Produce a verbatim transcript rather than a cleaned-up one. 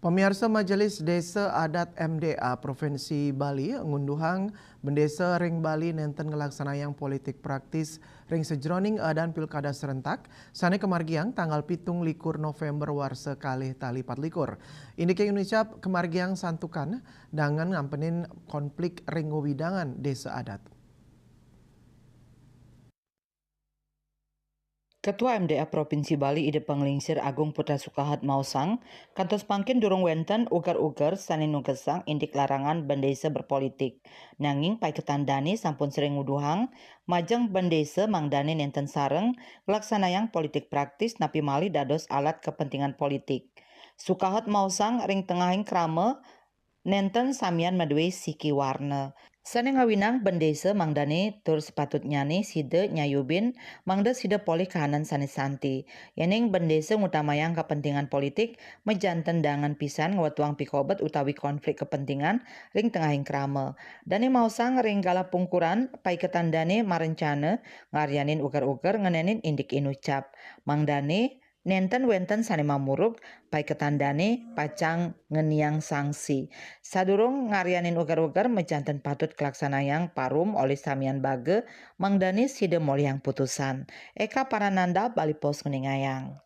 Pamiarsa, Majelis Desa Adat M D A Provinsi Bali ngunduhang bendesa ring Bali nenten nglaksanayang politik praktis ring sajroning adan pilkada serentak sane kamargiang tanggal pitung likur November warsa kalih tali patlikur. Indike inucap kamargiang santukan dangan ngampenin konflik ring wewidangan desa adat. Ketua M D A Provinsi Bali Ida Panglingsir Agung Putra Sukahot maosang, kantos mangkin durung wenten uger-uger sane nugesang indik larangan bendesa berpolitik. Nanging paiketan dane sampun sering nguduhang majeng bendesa mangdane nenten sareng nglaksanayang politik praktis napi malih dados alat kepentingan politik. Sukahot maosang ring tengahing krama nenten samian madue siki warna. Sane ngawinang bendesa mangdane tur sepatutnyane sida nyayubin mangda sida polih kahanan sane santi. Yening bendesa ngutamayang kepentingan politik, majanten dangan pisan ngwetuang pikobet utawi konflik kepentingan ring tengahing krama. Dane maosang ring galah pungkuran, paiketan dane marencana ngaryanin uger-uger ngenenin indik inucap. Mangdane nenten wenten sane mamurug, paiketan dane pacang ngeniang sanksi. Sadurung ngaryanin uger-uger, majanten patut kalaksanayang parum olih samian baga, mangdane sida molihang putusan. Eka Parananda, Bali Post, nguningayang.